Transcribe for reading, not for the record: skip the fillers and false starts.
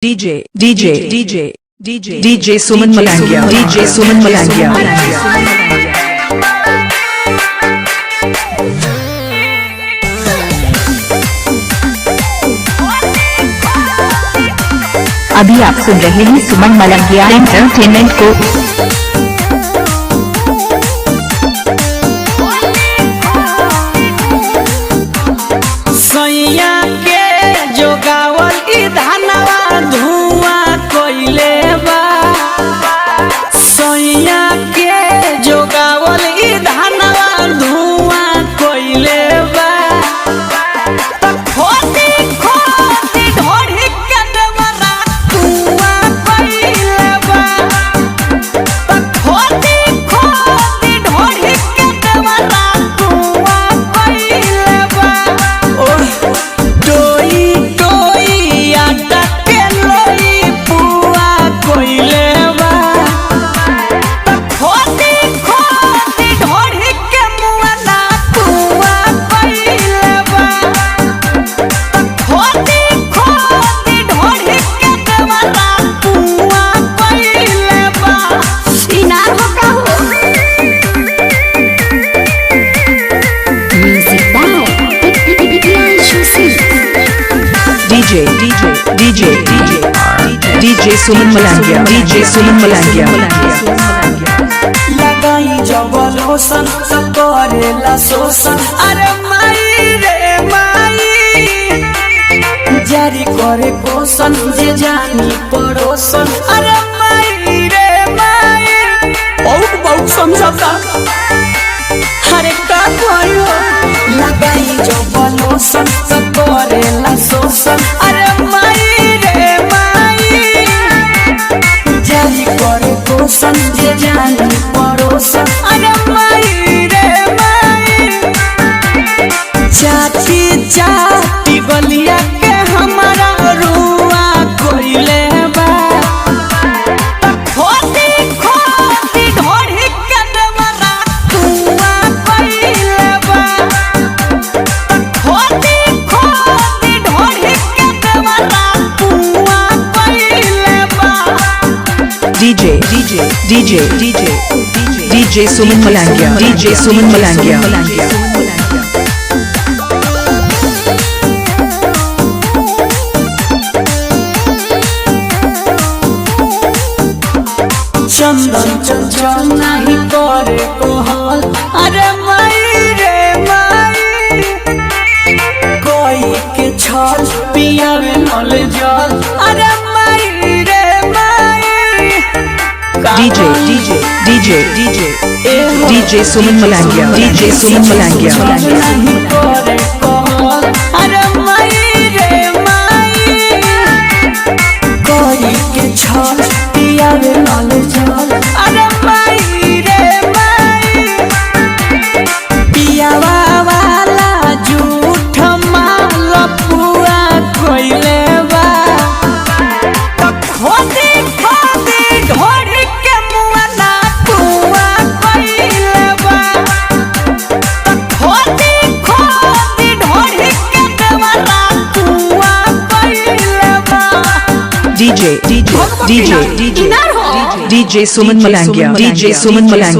DJ DJ DJ DJ DJ Suman Malangia DJ Suman Malangia. अभी आप सुन रहे हैं सुमन मलंगिया एंटरटेनमेंट को। सैया के जोगावल ई धनवा धुआं कोइले बा। सैया के जोगावल ई धनवा धुआं कोइले बा। त खोदी खोदी ढोढ़ी के देवरा कुआं कोइले बा। त खोदी खोदी ढोढ़ी के देवरा कुआं कोइले बा। ओह टोई टोई आटा के लोई पुआ कोइले बा। त खोदी खोदी ढोढ़ी के मुआ ना कुआ कोइले बा। त खोदी खोदी ढोढ़ी के देवरा कुआ कोइले बा। इनार हो का हो। Music by Priyanshu Singh. DJ DJ DJ DJ DJ Suman Malangia DJ Suman Malangia. लगाई जब लोसन सब करेला शोषण। अरे माई रे माई जारी करे पोषण जे जानी पड़ोसन। अरे माई रे माई बहुत बहुत समझौता। अरे का कहियो लगाई जब लोसन सब करेला शोषण। अरे माई रे माई जारी करे पोषण जे जानी पड़ोसन। अरे माई रे माई चाची चाटी बलिया के हमारा रुआ कोइले बा। त खोदी खोदी ढोढ़ी के देवरा कुआ कोइले बा। त खोदी खोदी ढोढ़ी के देवरा कुआ कोइले बा। DJ DJ DJ DJ DJ Suman Malangia DJ Suman Malangia. Chandan Chanchal नहीं करे कोहल। अरे माई रे माई कोई के छल पियावे नल जल। अरे माई रे माई DJ DJ DJ DJ DJ Suman Malangia DJ Suman Malangia. नहीं करे कोहल। अरे माई रे माई कोई के छल पियावे नल जल। अरे माई रे माई पियावा वाला झूठ माल पुआ कोइले बा। त खोदी खोदी ढोढ़ी के मुआ ना कुआ कोइले बा। त खोदी खोदी ढोढ़ी के देवरा कुआ कोइले बा। DJ DJ DJ DJ इनार हो। DJ Suman Malangia DJ Suman Malangia.